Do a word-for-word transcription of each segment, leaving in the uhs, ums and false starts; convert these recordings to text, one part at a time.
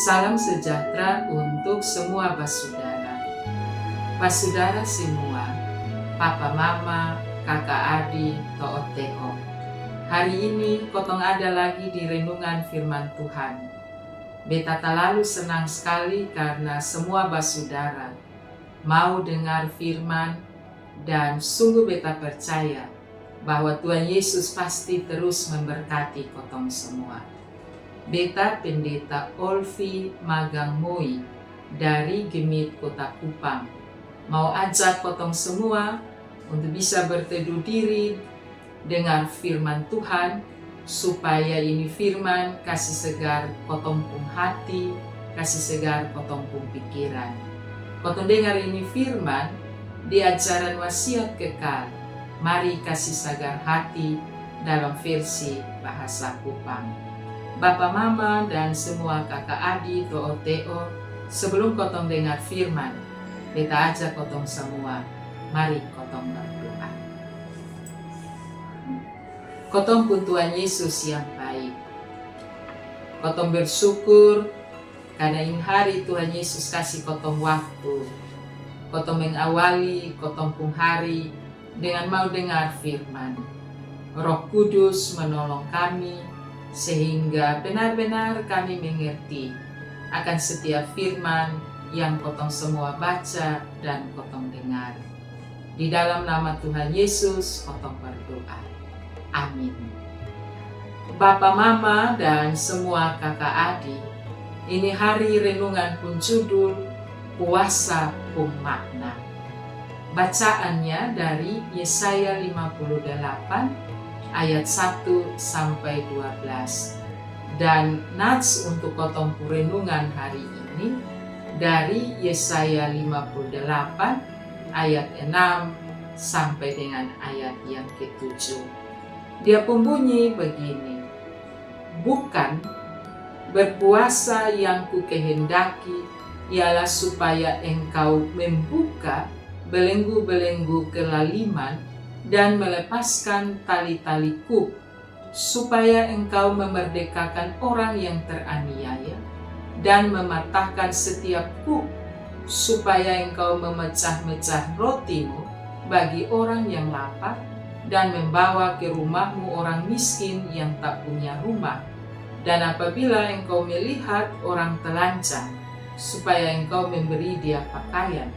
Salam sejahtera untuk semua basudara. Basudara semua, papa mama, kaka adi, to'o te'o. Hari ini kotong ada lagi di renungan firman Tuhan. Beta talalu senang skali karna semua basudara mau dengar firman, dan sungguh beta percaya bahwa Tuhan Yesus pasti terus memberkati kotong semua. Beta Pendeta Olfi Magang Moi dari GMIT Kota Kupang mau ajak kotong semua untuk bisa berteduh diri, dengar firman Tuhan, supaya ini firman kasi segar kotong pung hati, kasi segar kotong pung pikiran. Kotong dengar ini firman di ajaran wasiat kekal, Mari Kasi Sagar Hati, dalam versi bahasa Kupang. Bapa mama dan semua kaka adi to'o te'o, sebelum kotong dengar firman, beta ajak kotong semua, mari kotong berdoa. Kotong pung Tuhan Yesus yang baik, kotong bersyukur karna ini hari Tuhan Yesus kasi kotong waktu, kotong mengawali kotong pung hari dengan mau dengar firman. Roh Kudus menolong kami sehingga benar-benar kami mengerti akan setiap firman yang kotong semua baca dan kotong dengar. Di dalam nama Tuhan Yesus kotong berdoa. Amin. Bapa mama dan semua kaka adi, ini hari renungan pung judul Puasa pung Makna. Bacaannya dari Yesaya lima puluh delapan ayat satu sampai dua belas. Dan nats untuk kotong pung renungan hari ini dari Yesaya lima puluh delapan ayat enam sampai dengan ayat yang ketujuh. Dia pung bunyi begini, Bukan, berpuasa yang kukehendaki ialah supaya engkau membuka belenggu-belenggu kelaliman dan melepaskan tali-tali kup, supaya engkau memerdekakan orang yang teraniaya dan mematahkan setiap kup, supaya engkau memecah-mecah rotimu bagi orang yang lapar dan membawa ke rumahmu orang miskin yang tak punya rumah. Dan apabila engkau melihat orang telanjang, supaya engkau memberi dia pakaian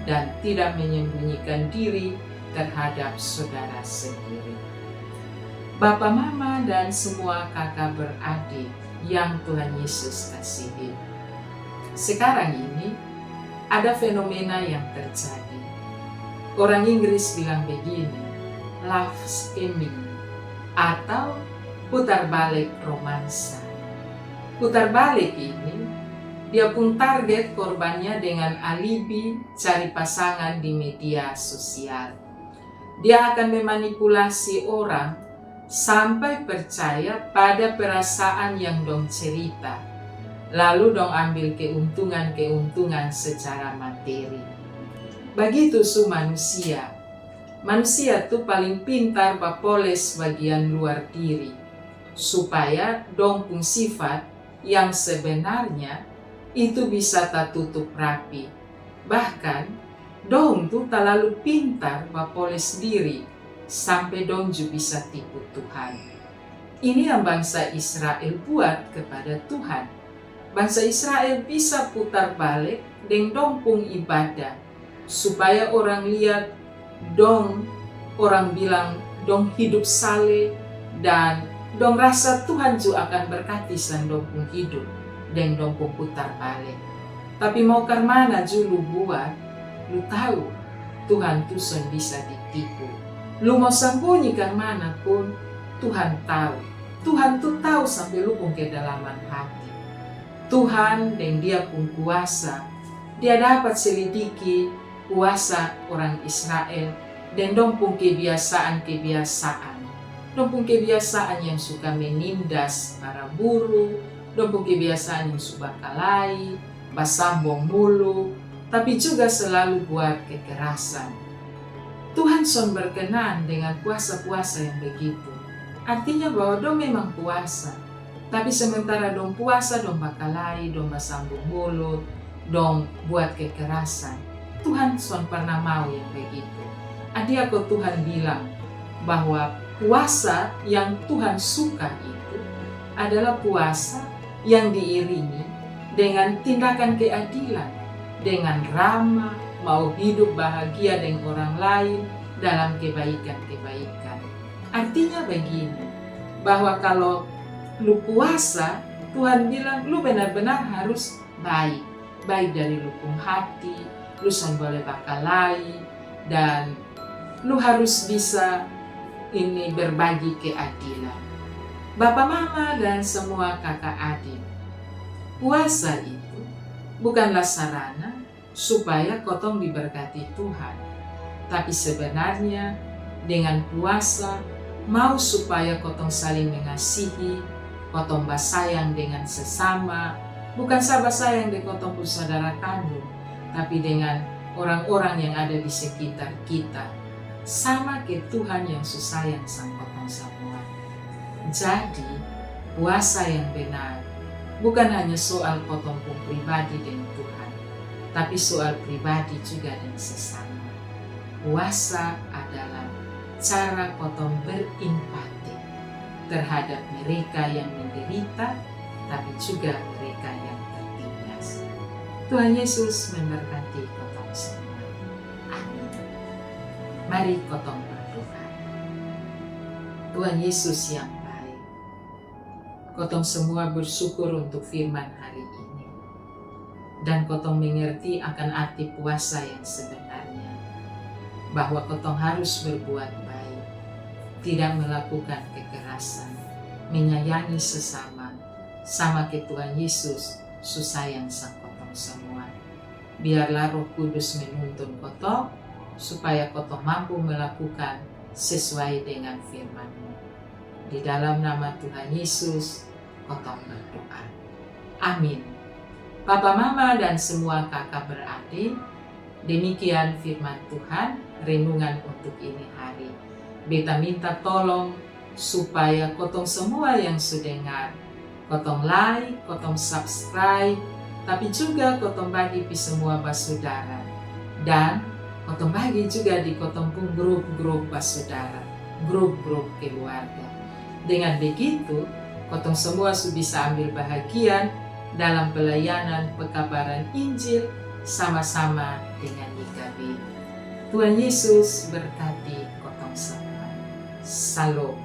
dan tidak menyembunyikan diri terhadap saudara sendiri. Bapa mama dan semua kaka beradik yang Tuhan Yesus kasihi. Sekarang ini ada fenomena yang terjadi. Orang Inggris bilang begini, love scamming atau putar balik romansa. Putar balik ini, dia pung target korbannya dengan alibi cari pasangan di media sosial. Dia akan memanipulasi orang sampai percaya pada perasaan yang dong cerita, lalu dong ambil keuntungan-keuntungan secara materi. Bagitu su manusia. Manusia tu paling pintar bapoles bagian luar diri, supaya dong pung sifat yang sebenarnya itu bisa tatutup rapi. Bahkan, dong tu talalu pintar bapoles diri sampe dong ju bisa tipu Tuhan. Ini yang bangsa Israel buat kepada Tuhan. Bangsa Israel bisa putar balik deng dong pung ibadah, supaya orang liat dong, orang bilang dong hidup sale, dan dong rasa Tuhan ju akan berkati sang dong pung hidup deng dong pung putar balik. Tapi mau karmana ju lu buat, lu tau Tuhan tu son bisa ditipu. Lu mau sambunyi karmana pun, Tuhan tau. Tuhan tu tau sampe lu pung kedalaman hati. Tuhan deng Dia pung kuasa, Dia dapat selidiki kuasa orang Israel deng dong pung kebiasaan-kebiasaan. Dong pung kebiasaan yang suka menindas para buru, dong pung kebiasaan yang su bakalahi, basambong mulu, tapi juga selalu buat kekerasan. Tuhan son berkenan dengan puasa-puasa yang begitu. Artinya bahwa dong memang puasa, Tapi sementara dong puasa, dong bakalahi, dong basambung mulut, dong buat kekerasan. Tuhan son pernah mau yang begitu. Adia ko Tuhan bilang bahwa puasa yang Tuhan suka itu adalah puasa yang diiringi dengan tindakan keadilan, dengan ramah, mau hidup bahagia dengan orang lain dalam kebaikan-kebaikan. Artinya begini, bahwa kalau lu puasa, Tuhan bilang lu benar-benar harus baik. Baik dari lu pung hati, lu son boleh bakalahi, dan lu harus bisa ini berbagi keadilan. Bapa mama dan semua kaka adik, puasa itu bukanlah sarana supaya kotong diberkati Tuhan. Tapi sebenarnya dengan puasa mau supaya kotong saling mengasihi, kotong basayang dengan sesama, bukan sa basayang deng kotong pung saudara kandung, tapi dengan orang-orang yang ada di sekitar kita. Sama ke Tuhan yang su sayang sang kotong samua. Jadi, puasa yang benar bukan hanya soal kotong pung pribadi deng Tuhan, tapi soal pribadi juga deng sesama. Puasa adalah cara kotong berempati terhadap mereka yang menderita, tapi juga mereka yang tertindas. Tuhan Yesus memberkati kotong semua. Amin. Mari kotong berdoa. Tuhan Yesus yang baik, kotong semua bersyukur untuk firman hari ini. Dan kotong mengerti akan arti puasa yang sebenarnya, bahwa kotong harus berbuat baik, tidak melakukan kekerasan, menyayangi sesama, sama ke Tuhan Yesus su sayang sang kotong semua. Biarlah Roh Kudus menuntun kotong, supaya kotong mampu melakukan sesuai dengan firman-Mu. Di dalam nama Tuhan Yesus, kotong berdoa. Amin. Papa, mama, dan semua kaka beradik, demikian firman Tuhan, renungan untuk ini hari. Beta minta tolong supaya kotong semua yang su dengar, kotong like, kotong subscribe, tapi juga kotong bagi pi semua basudara. Dan kotong bagi juga di kotong pung grup-grup basudara, grup-grup keluarga. Dengan begitu, kotong semua su bisa ambil bahagian dalam pelayanan pekabaran Injil sama-sama dengan Y K B. Tuhan Yesus berkati kotong semua. Salom.